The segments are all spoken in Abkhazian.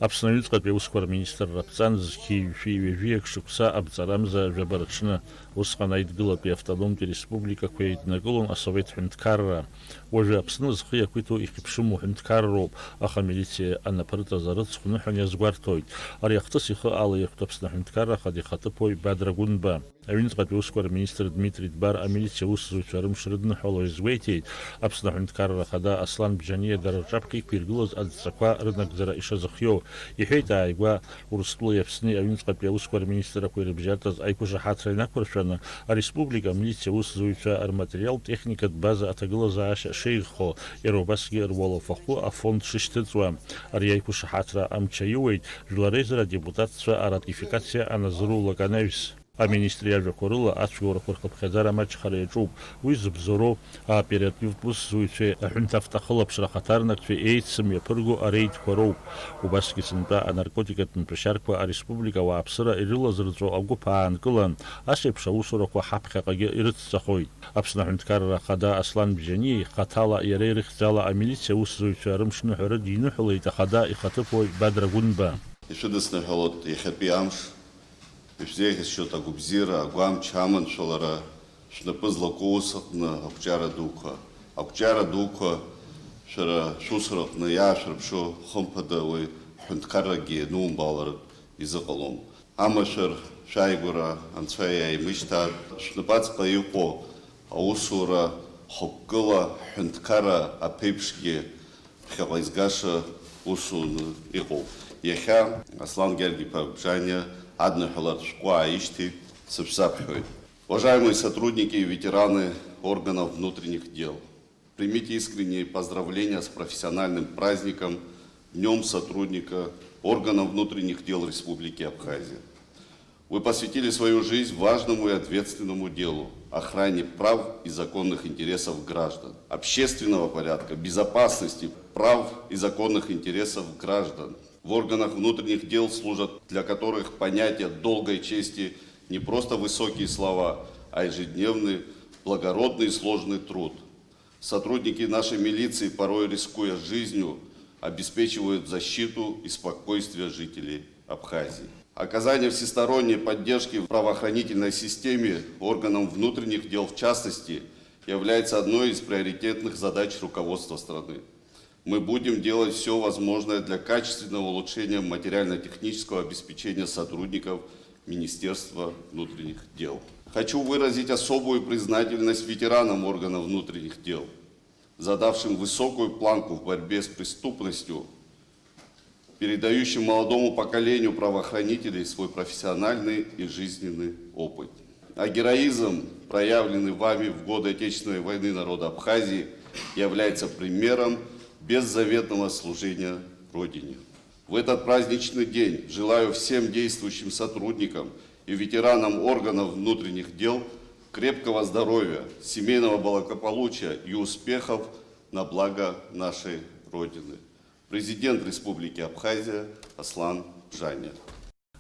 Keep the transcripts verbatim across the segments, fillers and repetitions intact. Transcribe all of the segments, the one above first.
Аԥсны аҩныҵҟатәи аусқәа рминистрра аԥҵан зқьи жәшәи ҩажәи акы шықәса абҵарамза жәаба рыҽны, усҟан Аидгылатәи автономтәи республикақәа еиднакылон асовет ҳәынҭқарра. Уажәы Аԥсны зхы иақәиҭу ихьыԥшыму ҳәынҭқарроуп, аха амилициа анаԥырҵаз арыцхә ныҳәан иазгәарҭоит. Ари ахҭыс ихы алаирхәт Аԥсны аҳәынҭқарра ахада ихаҭыԥуаҩ Бадра Гәынба. Аҩныҵҟатәи аусқәа рминистр Дмитри Дбар амилициа аусзуҩцәа рымш рыдныҳәало изгәеиҭеит, Аԥсны аҳәынҭқарра ахада Аслан Бжьаниа дара рҿаԥхьа иқәиргылаз адҵақәа рынагӡара ишазыхиоу. Иҳәеит ааигәа Урыстәылеи Аԥсни аҩныҵҟатәи аусқәа рминистррақәеи рыбжьаратәаз аиқәышаҳаҭра инақәыршәаны, ареспублика амилициа аусзуҩцәа рматериалтә техникатә база аҭагылазаашьа шеиӷьхо, иара убасгьы руалафахәы афонд шышьҭыҵуа. Ари аиқәышаҳаҭра амч аиуеит Жәлар Реизара адепутатцәа аратификациа аназырулак анаҩс. Аминистр иажәақәа рыла, ацәгьоурақәа рхыԥхьаӡара амаҷхара иаҿуп. Уи зыбзоуроу аоперативтә усзуҩцәеи аҳәынҭавтоахылаԥшра ахаҭарнакцәеи еицымҩаԥырго ареидқәа роуп. Убасгьы сынтәа анаркотикатә мҵәышьарқәа ареспублика ауааԥсыра ирылазырҵәо агәыԥ аанкылан, ас еиԥш аусурақәа ҳаԥхьаҟагьы ирыцҵахоит. Аԥсны аҳәынҭқарра ахада Аслан Бжьаниеи хаҭала иареи рыхьӡала амилициа аусзуҩцәа рымшныҳәа рыдиныҳәалеит ахада ихаҭыԥуаҩ Бадра Гәынба. Ишәыдысныҳәалоит иахьатәи амш. Ишәзеиӷьасшьоит агәабзиара, агәамч, аманшәалара шәнапы злаку ус аҟны ақәҿиара дуқәа. Ақәҿиара дуқәа шәара шәусураҟны иаашәырԥшу, хымԥада, уи ҳҳәынҭқаррагьы ианумбалартә изыҟалом. Амашәыр шәааигәара анцәа иааимышьҭааит, шәнапаҵаҟа иҟоу аусура хықәкыла ҳҳәынҭқарра аԥеиԥшгьы ԥхьаҟа изгаша усуны иҟоуп. Иахьа Аслан Гьаргь-иԥа Бжаниа адныҳәалартә шәҟәы ааишьҭит, сышәзаԥхьоит. Уважаемые сотрудники и ветераны органов внутренних дел, примите искренние поздравления с профессиональным праздником, Днём сотрудника органов внутренних дел Республики Абхазия. Вы посвятили свою жизнь важному и ответственному делу — охране прав и законных интересов граждан, общественного порядка, безопасности, прав и законных интересов граждан. В органах внутренних дел служат, для которых понятие долга и чести не просто высокие слова, а ежедневный, благородный и сложный труд. Сотрудники нашей милиции, порой рискуя жизнью, обеспечивают защиту и спокойствие жителей Абхазии. Оказание всесторонней поддержки в правоохранительной системе, органам внутренних дел в частности, является одной из приоритетных задач руководства страны. Мы будем делать всё возможное для качественного улучшения материально-технического обеспечения сотрудников Министерства внутренних дел. Хочу выразить особую признательность ветеранам органов внутренних дел, задавшим высокую планку в борьбе с преступностью, передающим молодому поколению правоохранителей свой профессиональный и жизненный опыт. А героизм, проявленный вами в годы Отечественной войны народа Абхазии, является примером беззаветного служения Родине. В этот праздничный день желаю всем действующим сотрудникам и ветеранам органов внутренних дел крепкого здоровья, семейного благополучия и успехов на благо нашей Родины. Президент Республики Абхазия Аслан Бжаниа.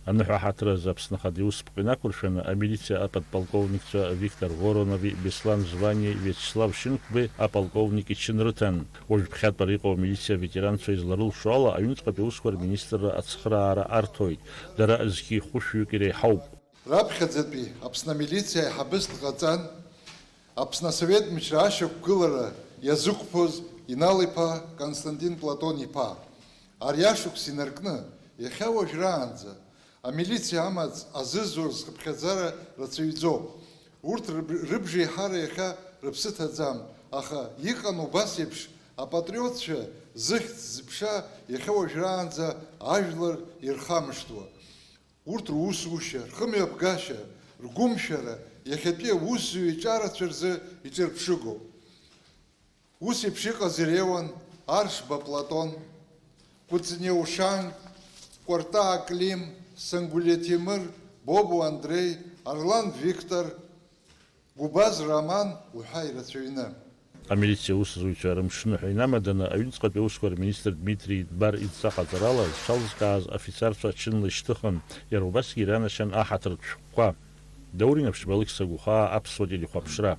Аныҳәаҳаҭра азы Аԥсны Ахада иусԥҟа инақәыршәаны, амилициа аподполковникцәа Виктор Воронови Беслан званиеи Виачеслав Шьынқәбеи аполковник ичын рыҭан. Уажә ԥхьатәара иҟоу амилициа аветеранцәа изларылшо ала, аҩныҵҟатәи аусқәа рминистрра ацхыраара арҭоит. Дара зқьи хәышәҩык иреиҳауп. Раԥхьаӡатәи Аԥсны амилициа аиҳабыс дҟаҵан, Аԥсны асовет мчра ашьақәгылара иазықәԥоз Инал-иԥа Константин Платон-иԥа. Ари ашықәс инаркны, иахьа уажәраанӡа, амилициа амаҵ азызур зхыԥхьаӡара рацәаҩӡоуп. Урҭ рыб-, рыбжеиҳара иахьа рыԥсы ҭаӡам, аха иҟан убас еиԥш апатриотцәа зыхьӡ-зыԥша иахьа уажәраанӡа ажәлар ирхамышҭуа. Урҭ русушьа, рхымҩаԥгашьа, ргәымшәара иахьатәи аусзуҩ иҿарацәа рзы иҿырԥшыгоуп. Ус еиԥш иҟаз иреиуан Аршба Платон, Кәыҵниа Ушанг, Кәарта Аклим, Сангәлиа Ҭемыр, Бобо Андреи, Арлан Виктор, Гәыбаз Роман уҳәа ирацәаҩны. Амилициа усзуҩцәа рымшныҳәа инамаданы, аҩныҵҟатәи аусқәа рминистр Дмитри Идбар идҵа ҟаҵарала зҽалзкааз афицарцәа ачынла ишьҭыхын, иара убасгьы иранашьан аҳаҭыртә шәҟәқәа. Даур Инаԥшьба, Алықьса Гәхаа, Аԥсуа телехәаԥшра.